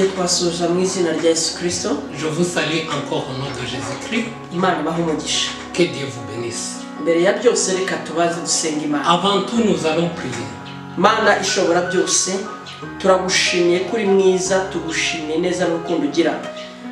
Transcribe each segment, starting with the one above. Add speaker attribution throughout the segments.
Speaker 1: Nongeye kubasuhuza mu izina rya Yesu Kirisito.
Speaker 2: Je vous salue encore au nom de Jésus-Christ.
Speaker 1: Imana ibahe umugisha.
Speaker 2: Que Dieu vous bénisse.
Speaker 1: Mbere ya byose reka tubanze dusenga Imana.
Speaker 2: Avant tout, nous allons prier.
Speaker 1: Mana ishobora byose, turagushimiye ko uri mwiza, tugushimiye neza n'urukundo ugira.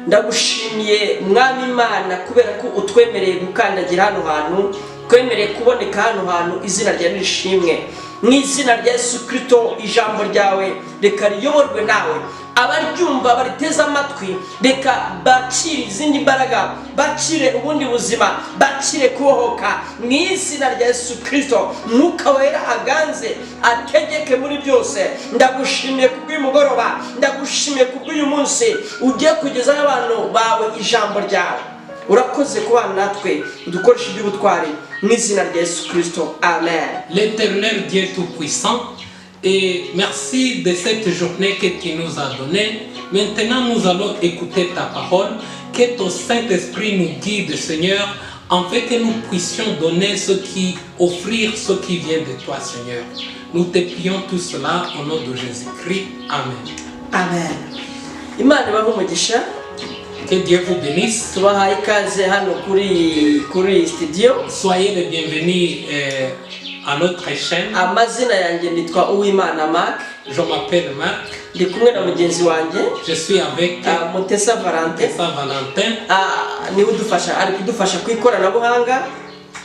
Speaker 1: Ndagushimiye Mwami Imana kubera ko utwemereye gukandagira hano hantu, twemereye kuboneka hano hantu. Izina ryawe nirishimwe mu izina rya Yesu Kirisito. Ijambo ryawe reka riyoborwe nawe, abaryumva bariteze amatwi reka bakire izindi mbaraga, bakire ubundi buzima, bakire kubohoka mu izina rya Yesu Kirisito. Mwuka Wera aganze, ategeke muri byose. Ndagushimiye kubw'uyu mugoroba, ndagushimiye kubw'uyu munsi ugiye kugezaho abantu bawe ijambo ryawe. Urakoze kubana natwe, udukoresha iby'ubutwari mu izina rya Yesu Kirisito, amen.
Speaker 2: L'Éternel Dieu Tout-Puissant, et merci de cette journée que tu nous as donnée. Maintenant, nous allons écouter ta parole. Que ton Saint-Esprit nous guide, Seigneur, afin que nous puissions donner ce qui, offrir ce qui vient de toi, Seigneur. Nous te prions tout cela au nom de Jésus-Christ. Amen.
Speaker 1: Amen. Imana ibahe umugisha.
Speaker 2: Que Dieu vous bénisse.
Speaker 1: Tubahaye ikaze hano kuri studio.
Speaker 2: Soyez les bienvenus à notre chaîne.
Speaker 1: Amazina yanjye nitwa Uwimana Mark.
Speaker 2: Je m'appelle Marc.
Speaker 1: Ndi kumwe na mugenzi wanjye
Speaker 2: Je suis avec
Speaker 1: Mutesa Valentin.
Speaker 2: Tessa Valentin.
Speaker 1: Niwe udufasha, ari kudufasha ku ikoranabuhanga.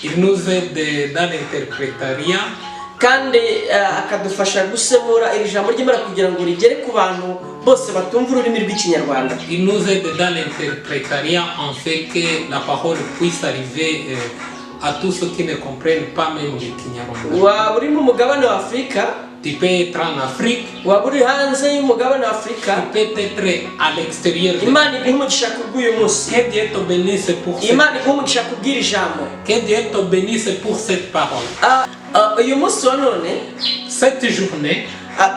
Speaker 2: Il nous aide dans l'interprétariat.
Speaker 1: Kandi akadufasha gusemura iri jambo ry'Imana kugira ngo rigere ku bantu bose batumva ururimi rw'Ikinyarwanda.
Speaker 2: Il nous aide dans l'interprétariat en fait que la parole puisse arriver à tous ceux qui ne comprennent pas même le Kinyarwanda.
Speaker 1: Waba uri mu mugabane wa Afurika,
Speaker 2: Tu peux être en Afrique,
Speaker 1: waba uri hanze y'umugabane wa Afurika,
Speaker 2: tu peux être à l'extérieur.
Speaker 1: Imana iguhe umugisha kubw'uyu munsi.
Speaker 2: Que Dieu te bénisse pour cette,
Speaker 1: Imana iguhe umugisha kubw'iri jambo.
Speaker 2: Que Dieu te bénisse pour cette parole.
Speaker 1: Uyu munsi wa none,
Speaker 2: Cette journée,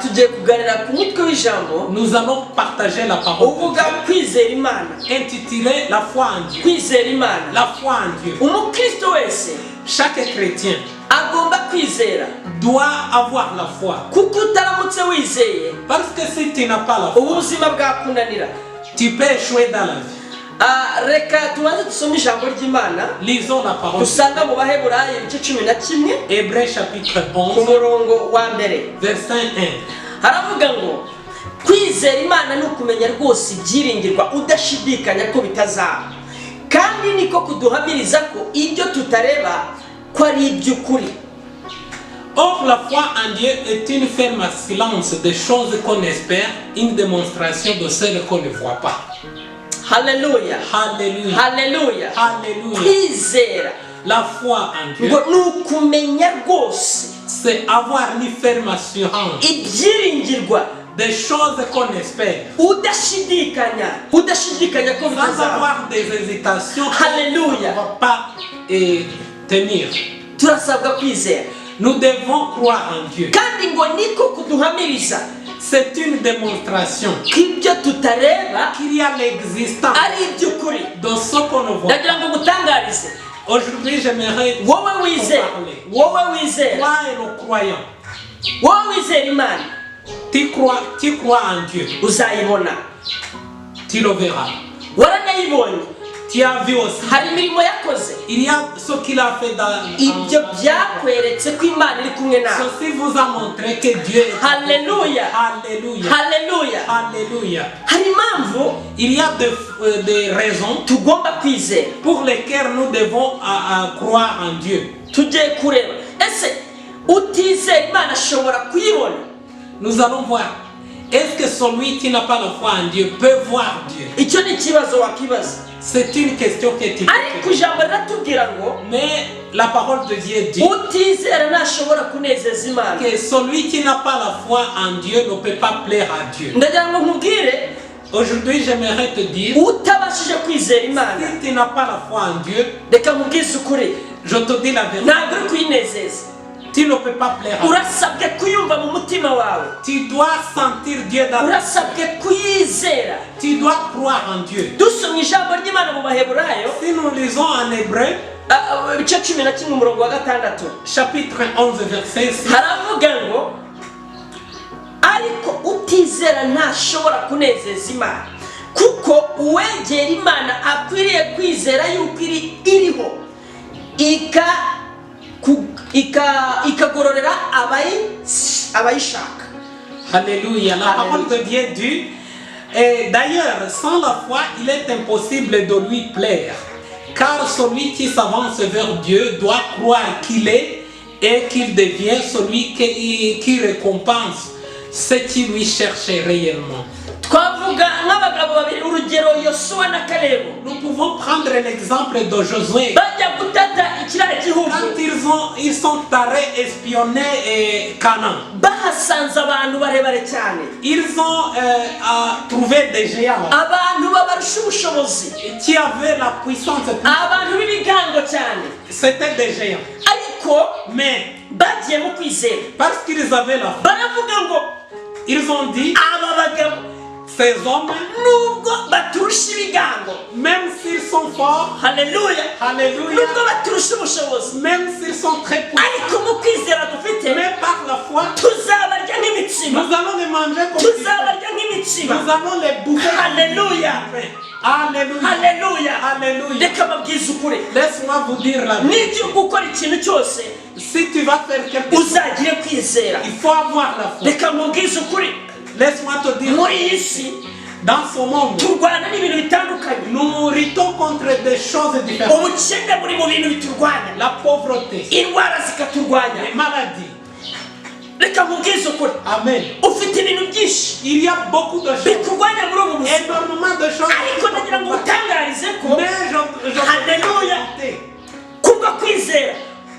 Speaker 1: tugiye kuganira ku mutwe w'ijambo
Speaker 2: nous allons partager la parole de
Speaker 1: uvuga
Speaker 2: Dieu,
Speaker 1: kwizera Imana.
Speaker 2: Intitulée La foi en Dieu.
Speaker 1: Kwizera Imana.
Speaker 2: La foi en Dieu.
Speaker 1: Umukristo wese
Speaker 2: Chaque chrétien
Speaker 1: agomba kwizera,
Speaker 2: doit avoir la foi.
Speaker 1: Kuko utaramutse wizeye,
Speaker 2: Parce que si tu n'as pas la foi,
Speaker 1: ubu buzima bwakunanira.
Speaker 2: Tu peux échouer dans la vie.
Speaker 1: Reka tubanze dusome ijambo ry'Imana
Speaker 2: Lisons la parole.
Speaker 1: Dusanga mu Baheburayi ibice 11,
Speaker 2: Hébreux chapitre
Speaker 1: ku
Speaker 2: 11,
Speaker 1: murongo wa mbere.
Speaker 2: Verset 1.
Speaker 1: Haravuga ngo kwizera Imana ni ukumenya rwose ibyiringirwa udashidikanya ko bitazaba, kandi niko kuduhamiriza ko ibyo tutareba ko ari iby'ukuri.
Speaker 2: Or, la foi en Dieu est une ferme assurance des choses qu'on espère, une démonstration de celles qu'on ne voit pas.
Speaker 1: Haleluya.
Speaker 2: Alléluia.
Speaker 1: Haleluya.
Speaker 2: Alléluia.
Speaker 1: Kwizera
Speaker 2: La foi en Dieu,
Speaker 1: ngo ni ukumenya rwose
Speaker 2: c'est avoir une ferme assurance
Speaker 1: ibyiringirwa
Speaker 2: des choses qu'on espère,
Speaker 1: udashidikanya, udashidikanya ko
Speaker 2: sans
Speaker 1: bitazaba.
Speaker 2: Avoir des hésitations qu'on
Speaker 1: Alléluia.
Speaker 2: Ne va pas tenir.
Speaker 1: Turasabwa kwizera.
Speaker 2: Nous devons croire en Dieu.
Speaker 1: Kandi ngo niko kuduhamiriza
Speaker 2: C'est une démonstration
Speaker 1: ko ibyo tutareba
Speaker 2: qu'il y a l'existence
Speaker 1: ari iby'ukuri.
Speaker 2: De ce qu'on ne voit.
Speaker 1: Ndagira ngo ngutangarize,
Speaker 2: Aujourd'hui, j'aimerais
Speaker 1: wowe wizera,
Speaker 2: parler.
Speaker 1: Wowe wizera,
Speaker 2: Toi et le croyant,
Speaker 1: wowe wizera Imana,
Speaker 2: tu crois en Dieu,
Speaker 1: uzayibona.
Speaker 2: Tu le verras.
Speaker 1: Waranayibonye.
Speaker 2: Tu as vu aussi.
Speaker 1: Hari imirimo yakoze.
Speaker 2: Il y a ce qu'il a fait dans.
Speaker 1: Ibyo byakweretse ko Imana iri kumwe nawe.
Speaker 2: Ceci vous a montré que Dieu est.
Speaker 1: Alléluia.
Speaker 2: Alléluia.
Speaker 1: Haleluya.
Speaker 2: Alléluia.
Speaker 1: Hari impamvu
Speaker 2: Il y a des raisons
Speaker 1: tugomba kwizera.
Speaker 2: Pour lesquelles nous devons à croire en Dieu.
Speaker 1: Tugiye kureba, ese utizera Imana ashobora kuyibona?
Speaker 2: Nous allons voir. Est-ce que celui qui n'a pas la foi en Dieu peut voir Dieu?
Speaker 1: Icyo ni ikibazo wakibaza.
Speaker 2: C'est une question que tu peux
Speaker 1: Ariko
Speaker 2: te
Speaker 1: ijambo riratubwira ngo
Speaker 2: Mais la parole de Dieu dit
Speaker 1: utizera ntashobora kunezeza Imana.
Speaker 2: Que celui qui n'a pas la foi en Dieu ne peut pas plaire à Dieu.
Speaker 1: Ndagira ngo nkubwire,
Speaker 2: Aujourd'hui, j'aimerais te dire,
Speaker 1: utabashije kwizera Imana,
Speaker 2: si tu n'as pas la foi en Dieu,
Speaker 1: reka nkubwize ukuri,
Speaker 2: je te dis la vérité,
Speaker 1: ntabwo uri kuyinezeza.
Speaker 2: Tu ne peux pas plaire à Dieu.
Speaker 1: Urasabwe kuyumva mu mutima wawe.
Speaker 2: Tu dois sentir Dieu dans
Speaker 1: Urasabwe kuyizera.
Speaker 2: Tu dois croire en Dieu.
Speaker 1: Dusomye ijambo ry'Imana mu Baheburayo,
Speaker 2: Si nous lisons en Hébreu,
Speaker 1: ibice 11 umurongo wa 6,
Speaker 2: chapitre 11, verset 6,
Speaker 1: haravuga ngo Ariko utizera ntashobora kunezeza Imana, kuko uwegera Imana akwiriye kwizera yuko iri iriho, ikagororera abayishaka.
Speaker 2: Alléluia. La parole de Dieu dit, et d'ailleurs, sans la foi, il est impossible de lui plaire. Car celui qui s'avance vers Dieu doit croire qu'il est et qu'il devient celui qui récompense ceux qui lui cherchent réellement.
Speaker 1: Twavuga nk'abagabo babiri, urugero Yosuwa na Kalebu.
Speaker 2: Nous pouvons prendre l'exemple de Josué.
Speaker 1: Bajya gutata ikiriya gihugu,
Speaker 2: Quand ils sont allés espionner Canaan,
Speaker 1: bahasanze abantu barebare cyane,
Speaker 2: ils ont trouvé des géants
Speaker 1: abantu babarusha ubushobozi,
Speaker 2: qui avaient la puissance.
Speaker 1: Abantu b'ibigango cyane.
Speaker 2: C'était des géants.
Speaker 1: Ariko
Speaker 2: Mais
Speaker 1: bagiye mu kwizera,
Speaker 2: parce qu'ils avaient la foi,
Speaker 1: baravuga ngo
Speaker 2: ils ont dit,
Speaker 1: aba bagabo,
Speaker 2: ces hommes,
Speaker 1: nubwo baturusha ibigango,
Speaker 2: même s'ils sont forts,
Speaker 1: haleluya,
Speaker 2: alléluia,
Speaker 1: nubwo baturusha ubushobozi,
Speaker 2: même s'ils sont très puissants,
Speaker 1: ariko mu kwizera dufite,
Speaker 2: mais par la foi,
Speaker 1: tuzabarya nk'imitsima.
Speaker 2: Nous allons les manger comme du pain.
Speaker 1: Tuzabarya nk'imitsima.
Speaker 2: Nous allons les bouffer comme
Speaker 1: Alléluia.
Speaker 2: Du pain. Alléluia.
Speaker 1: Haleluya.
Speaker 2: Alléluia.
Speaker 1: Reka mbabwize ukuri.
Speaker 2: Laisse-moi vous dire la vérité.
Speaker 1: Nijya gukora ikintu cyose,
Speaker 2: Si tu vas faire quelque chose,
Speaker 1: uzagire kwizera.
Speaker 2: Il faut avoir la foi.
Speaker 1: Reka nkubwize ukuri.
Speaker 2: Laisse-moi te dire,
Speaker 1: Muri iyi si,
Speaker 2: dans ce monde,
Speaker 1: turwana n'ibintu bitandukanye.
Speaker 2: Nous luttons contre des choses différentes.
Speaker 1: Ubukene buri mu bintu biturwanya.
Speaker 2: La pauvreté,
Speaker 1: Indwara zikaturwanya.
Speaker 2: Les maladies.
Speaker 1: Reka nkubwize ukuri.
Speaker 2: Amen.
Speaker 1: Ufite ibintu byinshi
Speaker 2: Il y a beaucoup de choses,
Speaker 1: bikurwanya muri ubu buzima,
Speaker 2: énormément de choses.
Speaker 1: Ariko ndagira ngo utangarize ko,
Speaker 2: Mais je
Speaker 1: Alléluia, kubwo kwizera,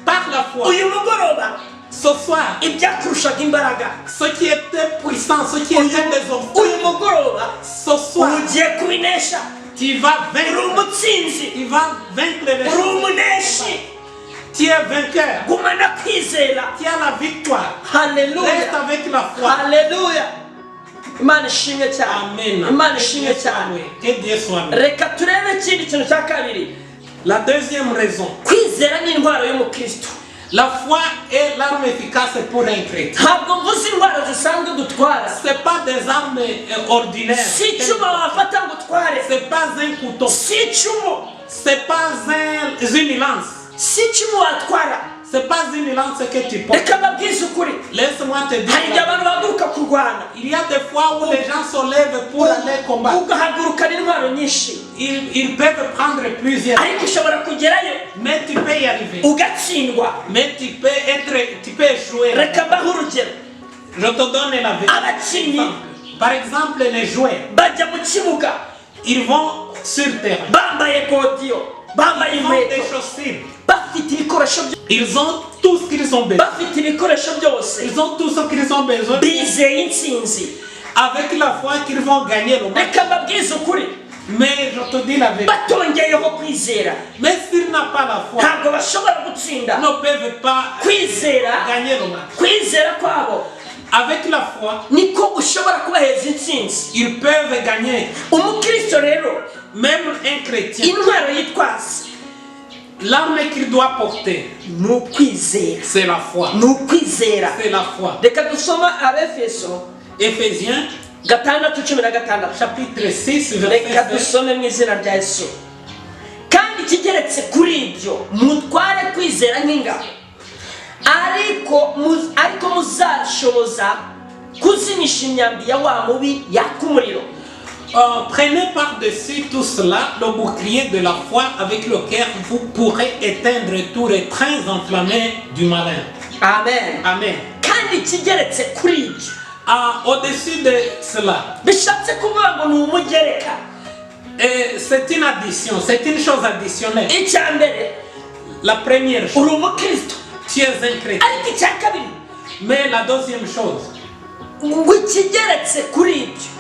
Speaker 2: par la foi,
Speaker 1: uyu mugoroba,
Speaker 2: ce soir,
Speaker 1: ibyakurushaga imbaraga,
Speaker 2: ce qui était puissant, ce qui était des obstacles,
Speaker 1: uyu mugoroba
Speaker 2: ce soir,
Speaker 1: ugiye kubinesha.
Speaker 2: Tu vas
Speaker 1: Uri
Speaker 2: vaincre.
Speaker 1: Umutsinzi.
Speaker 2: Tu vas vaincre les
Speaker 1: Uri
Speaker 2: choses.
Speaker 1: Umuneshi.
Speaker 2: Tu es vainqueur.
Speaker 1: Gumana kwizera.
Speaker 2: Tu as la victoire.
Speaker 1: Haleluya.
Speaker 2: Reste avec la foi.
Speaker 1: Haleluya. Imana ishimwe cyane.
Speaker 2: Amen.
Speaker 1: Imana ishimwe cyane.
Speaker 2: Que Dieu soit loué.
Speaker 1: Reka turebe ikindi kintu cya kabiri.
Speaker 2: La deuxième raison,
Speaker 1: Kwizera ni intwaro y'umukristo.
Speaker 2: La foi est l'arme efficace pour un chrétien.
Speaker 1: Ntabwo mvuze intwaro zisanzwe dutwara.
Speaker 2: Ce pas des armes ordinaires.
Speaker 1: Si icyuma wafata ngo utware.
Speaker 2: C'est pas un couteau.
Speaker 1: Si icumu.
Speaker 2: C'est pas une lance.
Speaker 1: Si icumu watwara.
Speaker 2: C'est pas une lance que tu portes.
Speaker 1: Reka mbabwize ukuri.
Speaker 2: Laisse-moi te dire,
Speaker 1: Hari igihe abantu bahaguruka kurwana,
Speaker 2: il y a des fois où les gens se lèvent pour aller combattre.
Speaker 1: Ugahagurukana intwaro nyinshi,
Speaker 2: Ils peuvent prendre plusieurs,
Speaker 1: ariko ushobora kugerayo
Speaker 2: mais tu peux y arriver.
Speaker 1: Ugatsindwa.
Speaker 2: Mais tu peux échouer.
Speaker 1: Reka mbahe urugero.
Speaker 2: Je te donne la vérité.
Speaker 1: Abakinnyi
Speaker 2: Par exemple, les joueurs,
Speaker 1: bajya mu kibuga
Speaker 2: ils vont sur terrain.
Speaker 1: Bambaye godiyo, bambaye
Speaker 2: Ils ont des
Speaker 1: inkweto,
Speaker 2: chaussures.
Speaker 1: Bafite ibikoresho
Speaker 2: Ils ont tout ce qu'ils ont besoin.
Speaker 1: Bafite ibikoresho byose,
Speaker 2: Ils ont tout ce qu'ils ont besoin.
Speaker 1: Bizeye intsinzi.
Speaker 2: Avec la foi qu'ils vont gagner le match.
Speaker 1: Reka mbabwize ukuri.
Speaker 2: Mais je te dis la vérité.
Speaker 1: Batongeyeho kwizera,
Speaker 2: Mais s'ils n'ont pas la foi,
Speaker 1: ntabwo bashobora gutsinda.
Speaker 2: ils ne peuvent pas
Speaker 1: Kwizera,
Speaker 2: gagner le match.
Speaker 1: Kwizera kwabo
Speaker 2: Avec la foi,
Speaker 1: niko ushobora kubaheza intsinzi.
Speaker 2: Ils peuvent gagner.
Speaker 1: Umukristo rero,
Speaker 2: Même un chrétien,
Speaker 1: intwaro yitwaza
Speaker 2: l'arme qu'il doit porter,
Speaker 1: ni ukwizera.
Speaker 2: C'est la foi.
Speaker 1: Ni ukwizera.
Speaker 2: C'est la foi.
Speaker 1: Reka dusoma Abefeso
Speaker 2: Éphésiens,
Speaker 1: 6:16.
Speaker 2: Chapitre 6, verset
Speaker 1: Reka
Speaker 2: 7.
Speaker 1: Dusome mu izina rya Yesu. Kandi ikigeretse kuri ibyo, mutware kwizera nk'ingabo, ariko muzashoboza kuzimisha imyambi ya wa mubi yaka umuriro.
Speaker 2: Prenez par-dessus tout cela le bouclier de la foi avec lequel vous pourrez éteindre tous les traits enflammés du malin.
Speaker 1: Amen.
Speaker 2: Amen.
Speaker 1: Kandi ikigeretse kuri ibyo,
Speaker 2: Ah, au-dessus de cela,
Speaker 1: bishatse kuvuga ngo ni umugereka.
Speaker 2: Et c'est une addition, c'est une chose additionnelle.
Speaker 1: Icya mbere,
Speaker 2: La première chose,
Speaker 1: uri umukristo.
Speaker 2: Tu es un chrétien.
Speaker 1: Ariko icya kabiri,
Speaker 2: Mais la deuxième chose,
Speaker 1: ngo ikigeretse kuri ibyo,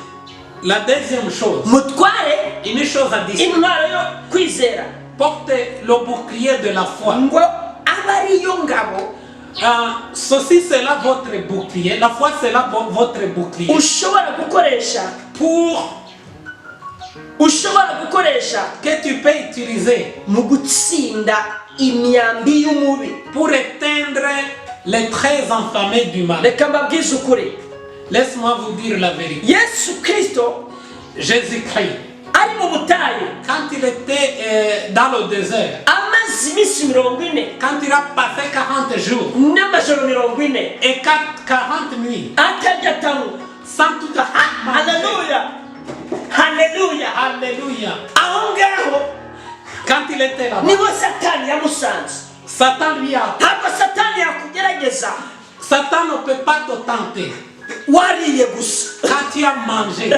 Speaker 2: la deuxième chose,
Speaker 1: mutware
Speaker 2: une chose additionnelle,
Speaker 1: intwaro yo kwizera,
Speaker 2: porte le bouclier de la foi.
Speaker 1: Ngo abe ariyo ngabo
Speaker 2: Ah, ceci c'est là votre bouclier, la foi c'est là votre bouclier.
Speaker 1: Ushobora gukoresha,
Speaker 2: Pour
Speaker 1: ushobora gukoresha
Speaker 2: que tu peux utiliser
Speaker 1: mu gutsinda imyambi y'umubi.
Speaker 2: Pour éteindre les traits enflammés du mal.
Speaker 1: Reka mbabwize ukuri.
Speaker 2: Laisse-moi vous dire la vérité.
Speaker 1: Yesu Kirisito
Speaker 2: Jésus-Christ,
Speaker 1: ari mu butayu,
Speaker 2: quand il était dans le désert,
Speaker 1: amaze iminsi 40
Speaker 2: quand il a passé 40 jours
Speaker 1: n'amajoro 40
Speaker 2: et 40 nuits,
Speaker 1: atarya atanywa,
Speaker 2: sans tout à fait manger.
Speaker 1: Haleluya, haleluya.
Speaker 2: Alléluia.
Speaker 1: Aho ngaho
Speaker 2: Quand il était là-bas,
Speaker 1: niho Satani yamusanze.
Speaker 2: Satan lui a.
Speaker 1: Ntabwo Satani yakugerageza
Speaker 2: Satan ne peut pas te tenter
Speaker 1: wariye gusa.
Speaker 2: Quand tu as mangé.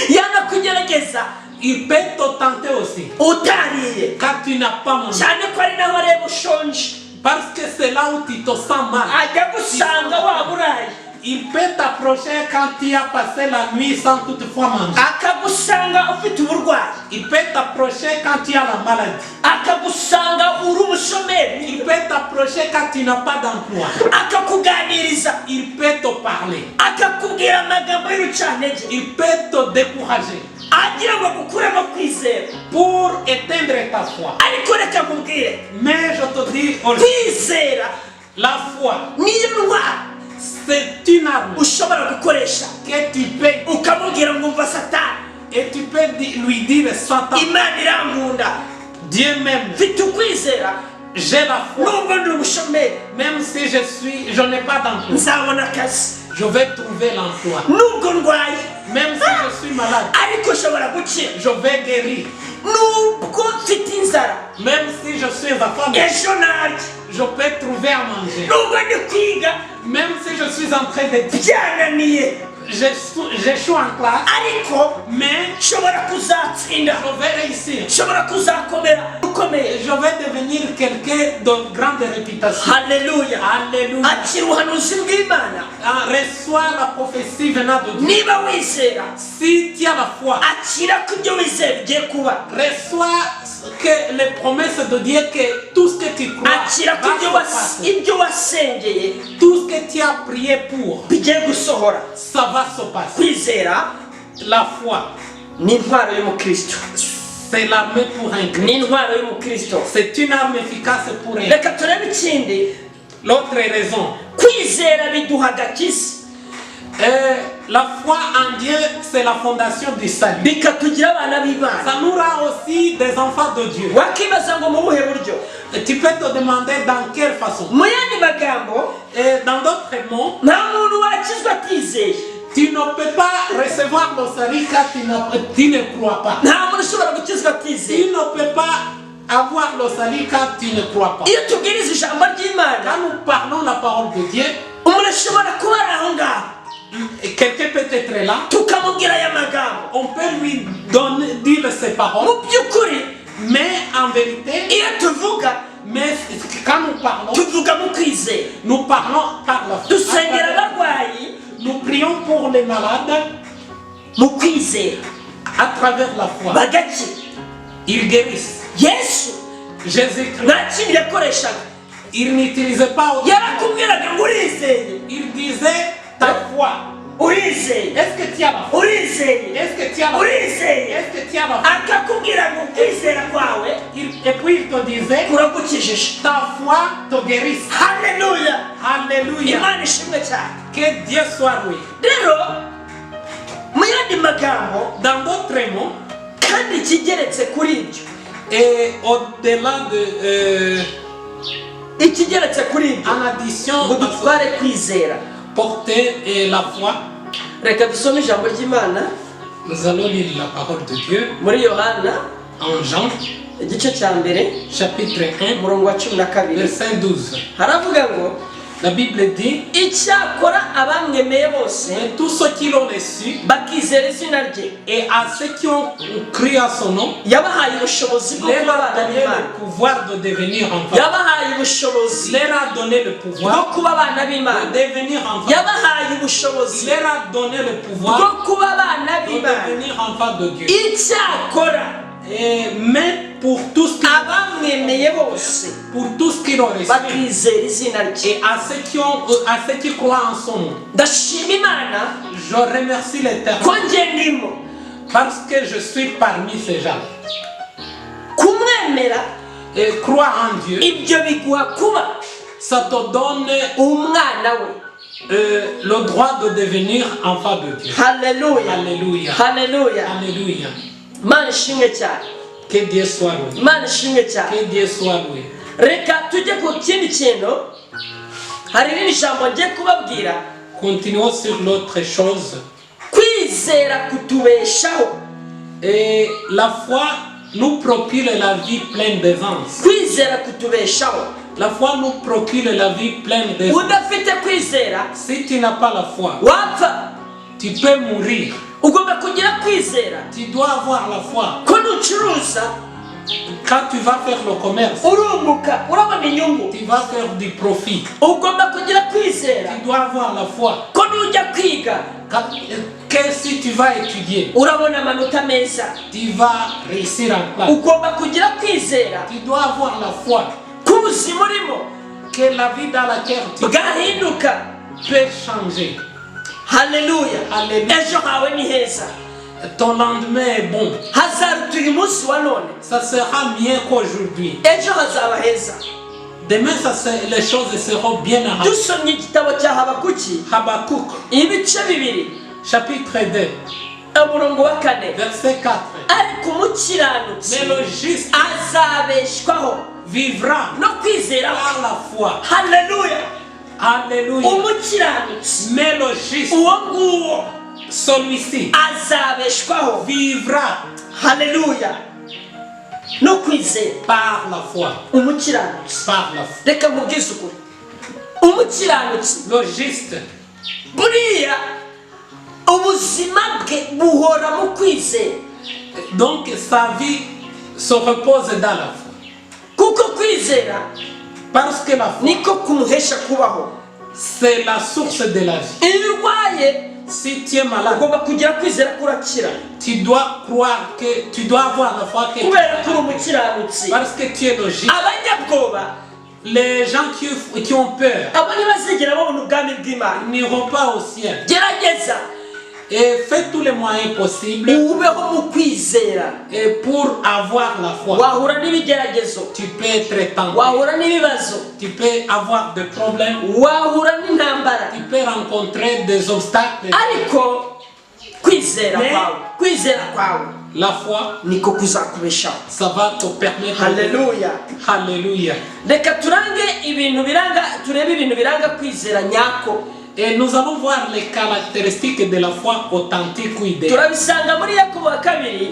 Speaker 1: Yanakugerageza
Speaker 2: Il peut te tenter aussi
Speaker 1: utariye,
Speaker 2: quand tu n'as pas mangé.
Speaker 1: Cyane ko ari naho areba ushonje.
Speaker 2: Parce que c'est là où tu te sens mal.
Speaker 1: Ajya gusanga waba uraye,
Speaker 2: Il peut t'approcher quand tu as passé la nuit sans toutefois manger.
Speaker 1: Akagusanga ufite uburwayi,
Speaker 2: Il peut t'approcher quand tu as la maladie.
Speaker 1: Akagusanga uri umushomeri,
Speaker 2: Il peut t'approcher quand tu n'as pas d'emploi.
Speaker 1: Akakuganiriza,
Speaker 2: Il peut te parler.
Speaker 1: Akakubwira amagambo y'urucantege,
Speaker 2: Il peut te décourager
Speaker 1: agira ngo agukuremo kwizera.
Speaker 2: Pour éteindre ta foi.
Speaker 1: Ariko reka nkubwire,
Speaker 2: Mais je te dis aujourd'hui,
Speaker 1: kwizera
Speaker 2: la foi,
Speaker 1: niyo ntwaro
Speaker 2: c'est une arme
Speaker 1: ushobora gukoresha,
Speaker 2: que tu peux
Speaker 1: ukamubwira ngo umva Satani,
Speaker 2: et tu peux lui dire: Satan,
Speaker 1: Imana irankunda,
Speaker 2: Dieu m'aime,
Speaker 1: mfite ukwizera,
Speaker 2: j'ai la foi.
Speaker 1: Nubwo ndi umushomeri,
Speaker 2: Même si je n'ai pas d'emploi,
Speaker 1: nzabona akazi,
Speaker 2: je vais trouver l'emploi.
Speaker 1: Nubwo ndwaye,
Speaker 2: Même si je suis malade,
Speaker 1: ariko nshobora gukira,
Speaker 2: je vais guérir.
Speaker 1: Nubwo mfite inzara,
Speaker 2: Même si je suis affamé,
Speaker 1: ejo narya,
Speaker 2: je peux trouver à manger.
Speaker 1: Nubwo ndi kwiga
Speaker 2: Même si je suis en train de
Speaker 1: byananiye,
Speaker 2: j'échoue en classe,
Speaker 1: ariko
Speaker 2: mais
Speaker 1: nshobora kuzatsinda,
Speaker 2: je vais réussir.
Speaker 1: Nshobora kuzakomera ukomeye.
Speaker 2: Je vais devenir quelqu'un de grande réputation.
Speaker 1: Haleluya.
Speaker 2: Alléluia.
Speaker 1: Akira ubuhanuzi bw'Imana.
Speaker 2: Ah, reçois la prophétie venant de Dieu.
Speaker 1: Niba wizera,
Speaker 2: Si tu as la foi,
Speaker 1: akira ko ibyo wizera bigiye kuba.
Speaker 2: Reçois que les promesses de Dieu, que tout ce que tu crois
Speaker 1: Akira ko
Speaker 2: va
Speaker 1: ibyo
Speaker 2: se
Speaker 1: was-
Speaker 2: passer.
Speaker 1: Ibyo wasengeye
Speaker 2: Tout ce que tu as prié pour,
Speaker 1: bigiye gusohora.
Speaker 2: Ça va se passer.
Speaker 1: Kwizera
Speaker 2: La foi,
Speaker 1: ni intwaro y'umukristo.
Speaker 2: C'est l'armée pour un chrétien.
Speaker 1: Ni intwaro y'umukristo.
Speaker 2: C'est une arme efficace pour un.
Speaker 1: Reka turebe ikindi.
Speaker 2: L'autre raison,
Speaker 1: Kwizera biduha agakiza,
Speaker 2: la foi en Dieu, c'est la fondation du salut.
Speaker 1: Bikatugira abana b'Imana.
Speaker 2: Ça nous rend aussi des enfants de Dieu.
Speaker 1: Wakibaza ngo mu buhe buryo?
Speaker 2: Tu peux te demander dans quelle façon.
Speaker 1: Mu yandi magambo,
Speaker 2: Et dans d'autres mots,
Speaker 1: nta muntu wakizwa atizeye.
Speaker 2: Tu ne peux pas recevoir le salut quand tu ne crois pas.
Speaker 1: Nta muntu ushobora gukizwa atizeye.
Speaker 2: Tu ne peux pas avoir le salut quand tu ne crois pas.
Speaker 1: Iyo tubwiriza ijambo ry'Imana,
Speaker 2: Quand nous parlons la parole de Dieu,
Speaker 1: umuntu ashobora kuba ari aho ngaho,
Speaker 2: quelqu'un peut être là,
Speaker 1: tukamubwira aya magambo,
Speaker 2: on peut lui donner, dire ses paroles,
Speaker 1: mu by'ukuri,
Speaker 2: mais en vérité,
Speaker 1: iyo tuvuga,
Speaker 2: mais quand nous parlons,
Speaker 1: tuvuga mu kwizera,
Speaker 2: nous parlons par la foi.
Speaker 1: Dusengera abarwayi
Speaker 2: Nous prions pour les malades
Speaker 1: mu kwizera,
Speaker 2: à travers la foi.
Speaker 1: Bagakira.
Speaker 2: Ils guérissent.
Speaker 1: Yesu
Speaker 2: Jésus-Christ,
Speaker 1: nta kindi yakoreshaga.
Speaker 2: Il n'utilisait pas autre chose.
Speaker 1: Yarakubwiraga ngo urizeye?
Speaker 2: Il disait ta foi.
Speaker 1: Urizeye?
Speaker 2: Est-ce que tu as la foi?
Speaker 1: Urizeye?
Speaker 2: Est-ce que tu as la foi?
Speaker 1: Urizeye?
Speaker 2: Est-ce que tu as la foi?
Speaker 1: Akakubwira ngo kwizera kwawe
Speaker 2: Et puis il te disait,
Speaker 1: kuragukijije.
Speaker 2: Ta foi te guérisse.
Speaker 1: Haleluya.
Speaker 2: Alléluia.
Speaker 1: Imana ishimwe cyane.
Speaker 2: Que Dieu soit loué.
Speaker 1: Rero mu yandi magambo,
Speaker 2: Dans d'autres mots,
Speaker 1: kandi ikigeretse kuri ibyo,
Speaker 2: et au-delà de,
Speaker 1: ikigeretse kuri ibyo,
Speaker 2: en addition
Speaker 1: ngo dutware kwizera,
Speaker 2: porter et la foi,
Speaker 1: reka dusome ijambo ry'Imana
Speaker 2: nous allons lire la parole de Dieu
Speaker 1: muri Yohana,
Speaker 2: en Jean,
Speaker 1: igice cya mbere,
Speaker 2: chapitre 1,
Speaker 1: umurongo wa 12.
Speaker 2: Verset 12.
Speaker 1: Haravuga ngo,
Speaker 2: La Bible dit,
Speaker 1: icyakora abamwemeye bose,
Speaker 2: mais tous ceux qui l'ont reçu
Speaker 1: bakizera izina rye,
Speaker 2: et à ceux qui ont cru à son nom,
Speaker 1: yabahaye ubushobozi bwo
Speaker 2: leur
Speaker 1: kuba
Speaker 2: a
Speaker 1: abana
Speaker 2: donné
Speaker 1: b'Imana.
Speaker 2: Le pouvoir de devenir enfant.
Speaker 1: Yabahaye ubushobozi
Speaker 2: Leur a donné le
Speaker 1: bwo
Speaker 2: pouvoir
Speaker 1: kuba abana b'Imana.
Speaker 2: De devenir enfant.
Speaker 1: Yabahaye ubushobozi
Speaker 2: Leur a donné le pouvoir
Speaker 1: bwo kuba abana
Speaker 2: de
Speaker 1: b'Imana.
Speaker 2: Devenir enfant de Dieu.
Speaker 1: Icyakora
Speaker 2: Et, mais pour tous qui,
Speaker 1: abamwemeye bose,
Speaker 2: pour tous qui l'ont reçu
Speaker 1: bakizera izina rye,
Speaker 2: et à ceux qui croient en son nom,
Speaker 1: ndashima Imana
Speaker 2: je remercie l'Éternel
Speaker 1: ko njye ndimo.
Speaker 2: Parce que je suis parmi ces gens.
Speaker 1: Kumwemera,
Speaker 2: Et croire en Dieu,
Speaker 1: ibyo biguha kuba
Speaker 2: ça te donne
Speaker 1: umwana we.
Speaker 2: le droit de devenir enfant de Dieu.
Speaker 1: Haleluya.
Speaker 2: Alléluia.
Speaker 1: Haleluya.
Speaker 2: Alléluia.
Speaker 1: Imana ishimwe cyane.
Speaker 2: Que Dieu soit loué.
Speaker 1: Imana ishimwe cyane.
Speaker 2: Que Dieu soit loué.
Speaker 1: Reka tujye ku kindi kintu, hari irindi jambo ngiye kubabwira.
Speaker 2: Continuons sur l'autre chose.
Speaker 1: Kwizera kutubeshaho.
Speaker 2: Et la foi nous procure la vie pleine d'aisance.
Speaker 1: Kwizera kutubeshaho.
Speaker 2: La foi nous procure la vie pleine d'aisance.
Speaker 1: Udafite kwizera,
Speaker 2: Si tu n'as pas la foi,
Speaker 1: wapfa.
Speaker 2: Tu peux mourir.
Speaker 1: Ugomba kugira kwizera
Speaker 2: Tu dois avoir la foi.
Speaker 1: Ko nucuruza,
Speaker 2: Quand tu vas faire le commerce,
Speaker 1: urunguka, urabona inyungu.
Speaker 2: Tu vas faire du profit.
Speaker 1: Ugomba kugira kwizera
Speaker 2: Tu dois avoir la foi.
Speaker 1: Ko nujya kwiga,
Speaker 2: Que si tu vas étudier,
Speaker 1: urabona amanota meza.
Speaker 2: Tu vas réussir en classe.
Speaker 1: Ugomba kugira kwizera
Speaker 2: Tu dois avoir la foi
Speaker 1: ko ubuzima urimo
Speaker 2: que la vie dans laquelle tu
Speaker 1: bwahinduka.
Speaker 2: Peux changer.
Speaker 1: Haleluya.
Speaker 2: Haleluya.
Speaker 1: Ejo hawe ni heza.
Speaker 2: Ton lendemain est bon.
Speaker 1: Hazaruta uyu munsi wa none.
Speaker 2: Ça sera mieux qu'aujourd'hui.
Speaker 1: Ejo hazaba heza.
Speaker 2: Demain, les choses seront bien arrangées.
Speaker 1: Dusomye igitabo cya Habakuki,
Speaker 2: Habakkuk,
Speaker 1: ibice 2,
Speaker 2: chapitre 2,
Speaker 1: umurongo wa 4,
Speaker 2: verset 4.
Speaker 1: Ariko umukiranutsi
Speaker 2: Mais le juste
Speaker 1: azabeshwaho
Speaker 2: vivra
Speaker 1: no kwizera.
Speaker 2: Par la foi.
Speaker 1: Haleluya.
Speaker 2: Alléluia.
Speaker 1: Umukiranutsi,
Speaker 2: Mais le juste,
Speaker 1: uwo nguwo,
Speaker 2: celui-ci,
Speaker 1: azabeshwaho,
Speaker 2: vivra
Speaker 1: haleluya, no kwizera.
Speaker 2: Par la foi.
Speaker 1: Umukiranutsi,
Speaker 2: Par la foi.
Speaker 1: Reka nkubwize ukuri, umukiranutsi,
Speaker 2: Le juste,
Speaker 1: buriya ubuzima bwe buhora mu kwizera.
Speaker 2: Donc sa vie se repose dans la foi.
Speaker 1: Kuko kwizera
Speaker 2: Parce que la foi,
Speaker 1: niko kumuhesha kubaho.
Speaker 2: C'est la source de la vie.
Speaker 1: Iyo urwaye,
Speaker 2: Si tu es malade,
Speaker 1: ugomba kugira kwizera ko urakira,
Speaker 2: tu dois croire que tu dois avoir la foi que
Speaker 1: kubera ko uri umukiranutsi.
Speaker 2: Parce que tu es le juste.
Speaker 1: Abanyabwoba,
Speaker 2: Les gens qui ont peur
Speaker 1: abo ntibazigera babona ubwami bw'Imana.
Speaker 2: N'iront pas au ciel.
Speaker 1: Gerageza
Speaker 2: Et fais tous les moyens possibles
Speaker 1: ubeho mu kwizera.
Speaker 2: Et pour avoir la foi.
Speaker 1: Wahura n'ibigeragezo,
Speaker 2: Tu peux être tenté.
Speaker 1: Wahura n'ibibazo,
Speaker 2: Tu peux avoir des problèmes.
Speaker 1: Wahura n'intambara,
Speaker 2: Tu peux rencontrer des obstacles.
Speaker 1: Ariko kwizera kwawe, kwizera kwawe
Speaker 2: La foi,
Speaker 1: niko kuzakubeshaho.
Speaker 2: Ça va te permettre.
Speaker 1: Haleluya.
Speaker 2: Alléluia.
Speaker 1: Reka turange ibintu biranga, turebe ibintu biranga kwizera nyako.
Speaker 2: Et nous allons voir les caractéristiques de la foi authentique ou idéale.
Speaker 1: Turabisanga muri Yakobo wa kabiri,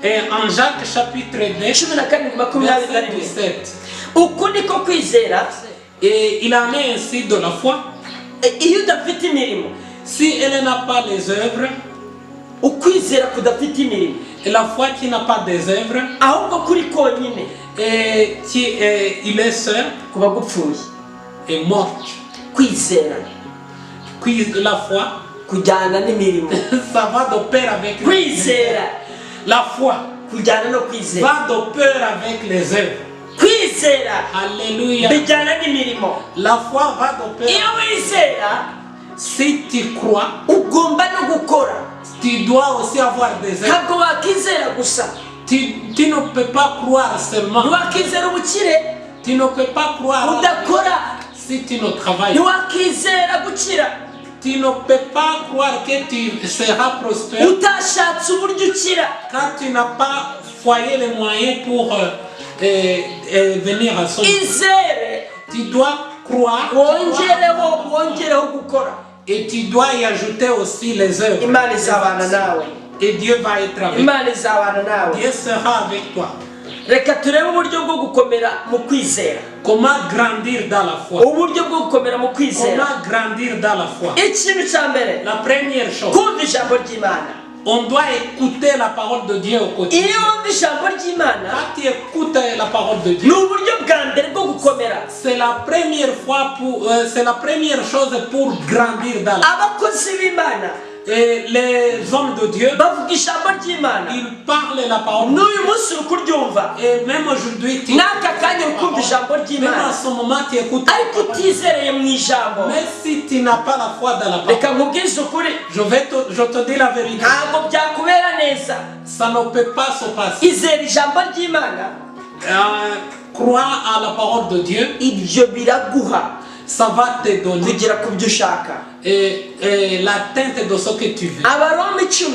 Speaker 2: Et en Jacques chapitre 2,
Speaker 1: 17 21.
Speaker 2: Verset 17.
Speaker 1: Uku niko kwizera.
Speaker 2: Et il en est ainsi de la foi.
Speaker 1: E, iyo udafite imirimo,
Speaker 2: Si elle n'a pas les œuvres,
Speaker 1: ukwizera kudafite imirimo,
Speaker 2: et la foi qui n'a pas des œuvres,
Speaker 1: ahubwo kuri konyine,
Speaker 2: et qui est, il est seul,
Speaker 1: kuba gupfuye.
Speaker 2: Est morte.
Speaker 1: Kwizera
Speaker 2: Puis la foi,
Speaker 1: kujyana n'imirimo.
Speaker 2: Ça va de pair avec
Speaker 1: Kwizera
Speaker 2: la foi
Speaker 1: kujyana no kwizera.
Speaker 2: Va de pair avec les œuvres.
Speaker 1: Kwizera
Speaker 2: Alléluia.
Speaker 1: Bijyana n'imirimo.
Speaker 2: La foi va de pair.
Speaker 1: Iyo wizera,
Speaker 2: Si tu crois,
Speaker 1: ugomba no gukora.
Speaker 2: Tu dois aussi avoir des œuvres.
Speaker 1: Ntabwo wakizera gusa.
Speaker 2: Tu ne peux pas croire seulement.
Speaker 1: Ntiwakizera ubukire
Speaker 2: Tu ne peux pas croire
Speaker 1: udakora.
Speaker 2: Si tu ne travailles.
Speaker 1: Ntiwakizera gukira
Speaker 2: Tu ne peux pas croire que tu seras prospère
Speaker 1: utashatse uburyo ukira.
Speaker 2: Quand tu n'as pas foyé les moyens pour venir à son.
Speaker 1: Izere,
Speaker 2: Tu dois croire
Speaker 1: wongereho, wongereho gukora.
Speaker 2: Et tu dois y ajouter aussi les œuvres.
Speaker 1: Imana izabana nawe.
Speaker 2: Et Dieu va être avec toi.
Speaker 1: Imana izabana nawe.
Speaker 2: Dieu sera avec toi.
Speaker 1: Reka turebe uburyo bwo gukomera mu kwizera.
Speaker 2: Comment grandir dans la foi?
Speaker 1: Uburyo bwo gukomera mu kwizera.
Speaker 2: Comment grandir dans la foi?
Speaker 1: Ikintu cya mbere,
Speaker 2: La première chose,
Speaker 1: kumva ijambo ry'Imana.
Speaker 2: On doit écouter la parole de Dieu au quotidien.
Speaker 1: Iyo wumva ijambo ry'Imana,
Speaker 2: Quand tu écoutes la parole de
Speaker 1: ni
Speaker 2: Dieu,
Speaker 1: uburyo bwa mbere bwo gukomera.
Speaker 2: C'est la première chose pour grandir dans la
Speaker 1: Abakozi b'Imana
Speaker 2: Et les hommes de Dieu,
Speaker 1: bavuga ijambo ry'Imana.
Speaker 2: Ils parlent la parole.
Speaker 1: N'uyu munsi uri kuryumva.
Speaker 2: Et même aujourd'hui, tu
Speaker 1: N'aka kanya uri kumva ijambo
Speaker 2: même
Speaker 1: ry'Imana,
Speaker 2: en ce moment, tu écoutes.
Speaker 1: Ariko utizereye mu ijambo,
Speaker 2: Mais si tu n'as pas la foi dans la parole,
Speaker 1: reka nkubwize ukuri,
Speaker 2: je te dis la vérité,
Speaker 1: ntabwo byakubera neza.
Speaker 2: Ça ne peut pas se passer.
Speaker 1: Izera ijambo ry'Imana.
Speaker 2: Crois à la parole de Dieu,
Speaker 1: Ibyo biraguha
Speaker 2: ça va te donner
Speaker 1: kugera ku byo ushaka.
Speaker 2: Et l'atteinte de ce que tu veux.
Speaker 1: Abaroma 10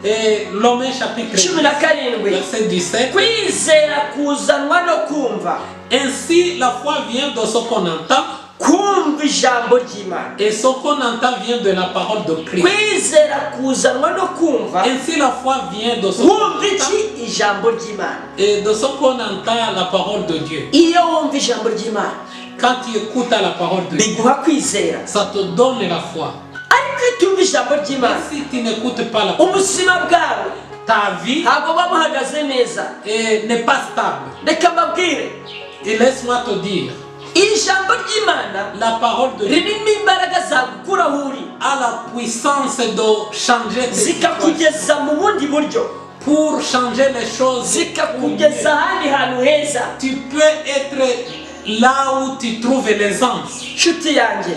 Speaker 2: Et Romains chapitre
Speaker 1: 17
Speaker 2: verset 17.
Speaker 1: Kwizera kuzanwa no kumva.
Speaker 2: Ainsi, la foi vient de ce qu'on entend,
Speaker 1: Kumva ijambo ry'Imana.
Speaker 2: Et ce qu'on entend vient de la parole de Christ.
Speaker 1: Kwizera kuzanwa no kumva.
Speaker 2: Ainsi, la foi vient de ce qu'on
Speaker 1: Wumva
Speaker 2: entend,
Speaker 1: iki? Ijambo ry'Imana.
Speaker 2: Et de ce qu'on entend, la parole de Dieu.
Speaker 1: Iyo wumva ijambo ry'Imana,
Speaker 2: Quand tu écoutes la parole de Dieu,
Speaker 1: biguha kwizera.
Speaker 2: Ça te donne la foi.
Speaker 1: Ariko iyo utumva ijambo ry'Imana,
Speaker 2: Mais si tu n'écoutes pas la parole,
Speaker 1: ubuzima bwawe
Speaker 2: ta vie
Speaker 1: ntabwo buba buhagaze neza.
Speaker 2: N'est pas stable.
Speaker 1: Reka mbabwire,
Speaker 2: Et laisse-moi te dire,
Speaker 1: ijambo ry'Imana
Speaker 2: la parole de Dieu
Speaker 1: ririmo imbaraga zagukura aho uri,
Speaker 2: a la puissance de changer tes situations,
Speaker 1: zikakugeza mu bundi buryo,
Speaker 2: pour changer les choses.
Speaker 1: Zikakugeza ahandi hantu heza.
Speaker 2: Tu peux être là où tu trouves l'aisance.
Speaker 1: Nshuti yanjye,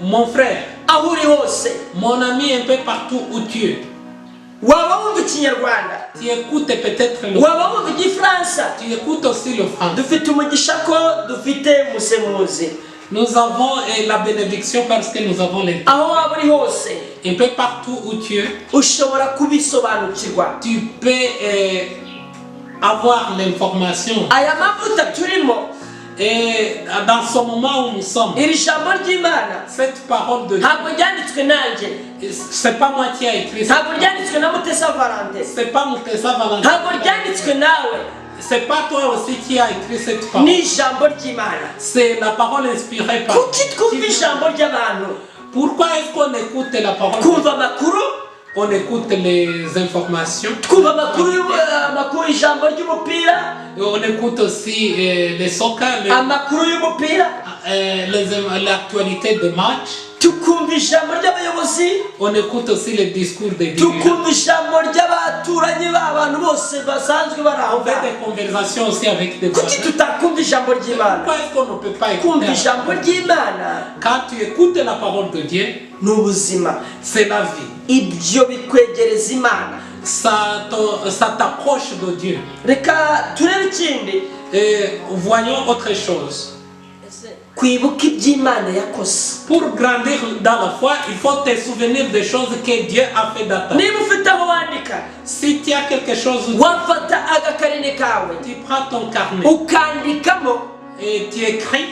Speaker 2: Mon frère,
Speaker 1: aho uri hose,
Speaker 2: mon ami, un peu partout où tu es,
Speaker 1: waba wumva ikinyarwanda,
Speaker 2: tu écoutes peut-être le
Speaker 1: waba wumva igifaransa,
Speaker 2: tu écoutes aussi le français.
Speaker 1: Dufite umugisha ko dufite umusemuzi.
Speaker 2: Nous avons la bénédiction parce que nous avons les
Speaker 1: Aho waba uri hose,
Speaker 2: Un peu partout où tu es,
Speaker 1: ushobora kubisobanukirwa.
Speaker 2: Tu peux avoir l'information.
Speaker 1: Aya mavuta turimo,
Speaker 2: Et dans ce moment où nous sommes,
Speaker 1: iri jambo ry'Imana
Speaker 2: cette parole de Dieu,
Speaker 1: ntabwo ryanditswe nanjye,
Speaker 2: c'est pas moi qui a écrit ça.
Speaker 1: Ntabwo ryanditswe na Mutesa Valente,
Speaker 2: C'est pas Mutesa Valentin.
Speaker 1: Ntabwo ryanditswe nawe.
Speaker 2: C'est pas toi aussi qui a écrit cette parole.
Speaker 1: Ni ijambo ry'Imana.
Speaker 2: C'est la parole inspirée par.
Speaker 1: Kuki twumva ijambo ry'abantu?
Speaker 2: Pourquoi est-ce qu'on écoute la parole?
Speaker 1: Twumva amakuru,
Speaker 2: On écoute les informations.
Speaker 1: Twumva amakuru y'u- amakuru ijambo ry'umupira,
Speaker 2: Et on écoute aussi les soccer,
Speaker 1: amakuru y'umupira,
Speaker 2: l'actualité des matchs.
Speaker 1: Tukumva ijambo ry'abayobozi,
Speaker 2: On écoute aussi les discours des dirigeants.
Speaker 1: Tukumva ijambo ry'abaturanyi b'abantu bose basanzwe bari aho
Speaker 2: On fait
Speaker 1: ngaho.
Speaker 2: Des conversations aussi avec des
Speaker 1: Kuki
Speaker 2: voisins.
Speaker 1: tutakumva ijambo ry'Imana?
Speaker 2: Pourquoi est-ce qu'on ne peut pas
Speaker 1: Kumva
Speaker 2: écouter?
Speaker 1: Ijambo ry'Imana
Speaker 2: Quand tu écoutes la parole de Dieu,
Speaker 1: ni ubuzima.
Speaker 2: C'est la vie.
Speaker 1: Ibyo bikwegereza Imana.
Speaker 2: Ça t'approche de Dieu.
Speaker 1: Reka turebe ikindi.
Speaker 2: Et voyons autre chose.
Speaker 1: Kwibuka iby'Imana yakoze.
Speaker 2: Pour grandir dans la foi, il faut te souvenir des choses que Dieu a fait dans ta vie.
Speaker 1: Niba ufite aho wandika,
Speaker 2: Si tu as quelque chose,
Speaker 1: wafata agakarine kawe,
Speaker 2: tu prends ton carnet
Speaker 1: ukandikamo
Speaker 2: et tu écris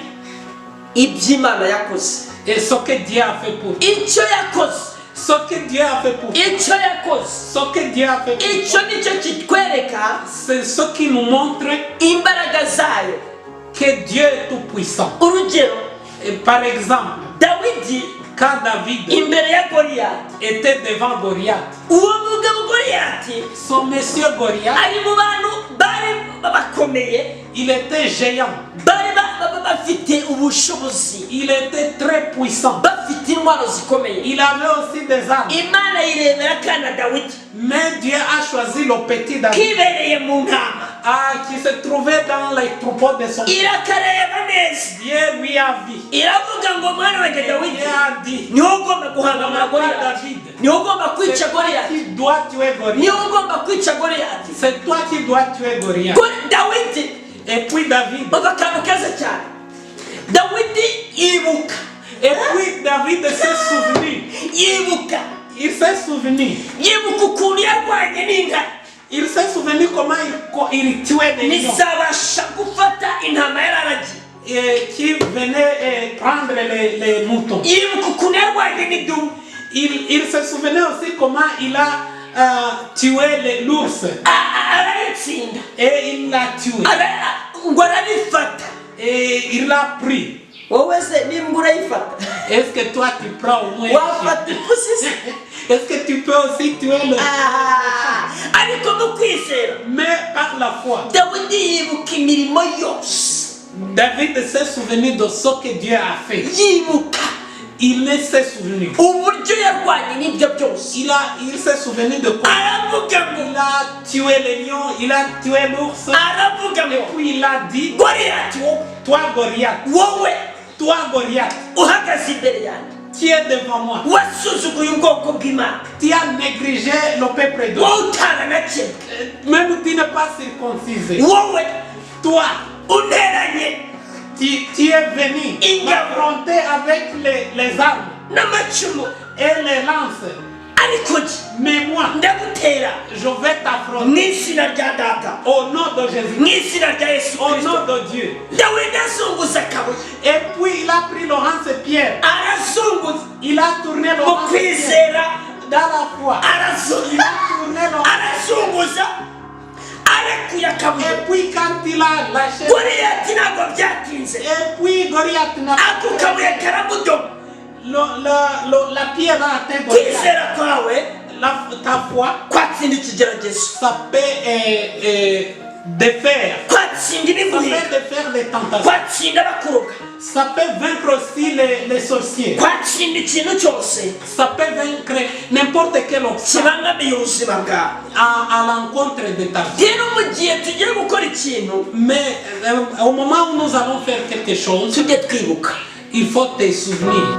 Speaker 1: iby'Imana yakoze,
Speaker 2: et ce que Dieu a fait pour toi.
Speaker 1: Icyo yakoze,
Speaker 2: Ce que Dieu a fait pour toi.
Speaker 1: Icyo yakoze.
Speaker 2: Ce que Dieu a fait pour
Speaker 1: Icyo
Speaker 2: toi.
Speaker 1: nicyo kitwereka
Speaker 2: C'est ce qui nous montre
Speaker 1: imbaraga zayo.
Speaker 2: Que Dieu est tout puissant.
Speaker 1: Urugero,
Speaker 2: Et par exemple,
Speaker 1: Dawidi
Speaker 2: quand David
Speaker 1: imbere ya Goliyati,
Speaker 2: était devant Goliath,
Speaker 1: uwo mugabo Goliyati
Speaker 2: son monsieur Goliath,
Speaker 1: ari mu bantu bari bakomeye,
Speaker 2: il était géant.
Speaker 1: Bari bafite ubushobozi,
Speaker 2: Il était très puissant.
Speaker 1: Bafite intwaro zikomeye.
Speaker 2: Il avait aussi des armes.
Speaker 1: Imana yirebera akana Dawidi
Speaker 2: Mais Dieu a choisi le petit David
Speaker 1: kibereye mu ntama,
Speaker 2: ah, qui se trouvait dans les troupeaux de son père.
Speaker 1: Irakareba neza,
Speaker 2: Dieu lui a vu.
Speaker 1: Iravuga ngo mwana wanjye Dawidi,
Speaker 2: Dieu a dit,
Speaker 1: niwe ugomba guhangana na Goliyati,
Speaker 2: David,
Speaker 1: niwe ugomba kwica
Speaker 2: c'est toi
Speaker 1: Goliyati,
Speaker 2: qui dois tuer Goliath.
Speaker 1: Niwe ugomba kwica Goliyati.
Speaker 2: C'est toi qui dois tuer Goliath.
Speaker 1: Dawidi,
Speaker 2: Et puis David,
Speaker 1: umva akantu keza cyane, Dawidi yibuka,
Speaker 2: et puis David s'est souvenu.
Speaker 1: Yibuka,
Speaker 2: Il s'est souvenu.
Speaker 1: Yibuka ukuntu yarwanye n'intare.
Speaker 2: Il s'est souvenu comment il tuait des lions
Speaker 1: Ntizabasha gufata intama yari aragiye.
Speaker 2: Et qui venait prendre les moutons.
Speaker 1: Yibuka ukuntu yarwanye n'idubu.
Speaker 2: Il se souvenait aussi comment il a tué l'ours
Speaker 1: Araritsinda.
Speaker 2: Et il l'a tué
Speaker 1: Ngo ararifata.
Speaker 2: Et il l'a pris.
Speaker 1: Wowe se n'imbwa urayifata?
Speaker 2: Est-ce que toi tu prends au moins un
Speaker 1: Wafata ipusi se?
Speaker 2: Chien? Est-ce que tu peux aussi tuer le?
Speaker 1: Ah, ariko mu kwizera,
Speaker 2: Mais par la foi,
Speaker 1: Dawidi yibuka imirimo yose.
Speaker 2: David s'est souvenu de ce que Dieu a fait.
Speaker 1: Yibuka
Speaker 2: Il s'est souvenu.
Speaker 1: Uburyo yarwanye n'ibyo byose.
Speaker 2: Il s'est souvenu de quoi?
Speaker 1: Aravuga ngo,
Speaker 2: Il a tué les lions, il a tué l'ours.
Speaker 1: Aravuga
Speaker 2: Et
Speaker 1: ngo,
Speaker 2: puis il a dit,
Speaker 1: Goliyati wowe,
Speaker 2: toi Goliath,
Speaker 1: wowe
Speaker 2: toi Goliath,
Speaker 1: uhagaze imbere yanjye,
Speaker 2: qui es devant moi,
Speaker 1: wasuzuguye ubwoko bw'Imana,
Speaker 2: tu as négligé le peuple de Dieu.
Speaker 1: Wowe utaranakebwe,
Speaker 2: Même tu n'es pas circoncisé.
Speaker 1: Wowe
Speaker 2: Toi,
Speaker 1: unteranye
Speaker 2: tu es venu
Speaker 1: Ingabo.
Speaker 2: m'affronter avec les armes.
Speaker 1: N'amacumu.
Speaker 2: Et les lances.
Speaker 1: Ariko njye
Speaker 2: Mais moi,
Speaker 1: ndagutera
Speaker 2: je vais t'affronter.
Speaker 1: Mu izina rya data,
Speaker 2: Au nom de Jésus.
Speaker 1: Mu izina rya Yesu
Speaker 2: Au
Speaker 1: Kirisito.
Speaker 2: nom de Dieu.
Speaker 1: Dawidi azunguza akabuye.
Speaker 2: Et puis il a pris le lance-pierre.
Speaker 1: Arazunguza.
Speaker 2: Il a tourné le
Speaker 1: Mu
Speaker 2: lance-pierre.
Speaker 1: Kwizera.
Speaker 2: Dans la foi.
Speaker 1: Arazunguza.
Speaker 2: Il a tourné le
Speaker 1: Arazunguza, arekuye akabuye.
Speaker 2: Et puis quand il a lâché.
Speaker 1: Goliyati ntabwo byatinze.
Speaker 2: Et puis Goliath n'a
Speaker 1: Ako kabuye karamudoma.
Speaker 2: La pierre a atteint Goliath.
Speaker 1: Kwizera kwawe
Speaker 2: Ta foi,
Speaker 1: kwatsinda ikigeragezo,
Speaker 2: ça peut défaire.
Speaker 1: Kwatsinda
Speaker 2: Ça
Speaker 1: ibiguhiga,
Speaker 2: peut défaire les tentations.
Speaker 1: Kwatsinda abakuroga,
Speaker 2: Ça peut vaincre aussi les sorciers.
Speaker 1: Kwatsinda ikintu cyose
Speaker 2: Ça peut vaincre n'importe quel obstacle
Speaker 1: kibangamiye ubuzima bwawe.
Speaker 2: à l'encontre de ta vie.
Speaker 1: Rero mu gihe tugiye gukora ikintu,
Speaker 2: Mais au moment où nous allons faire quelque chose,
Speaker 1: tujye twibuka
Speaker 2: il faut te souvenir.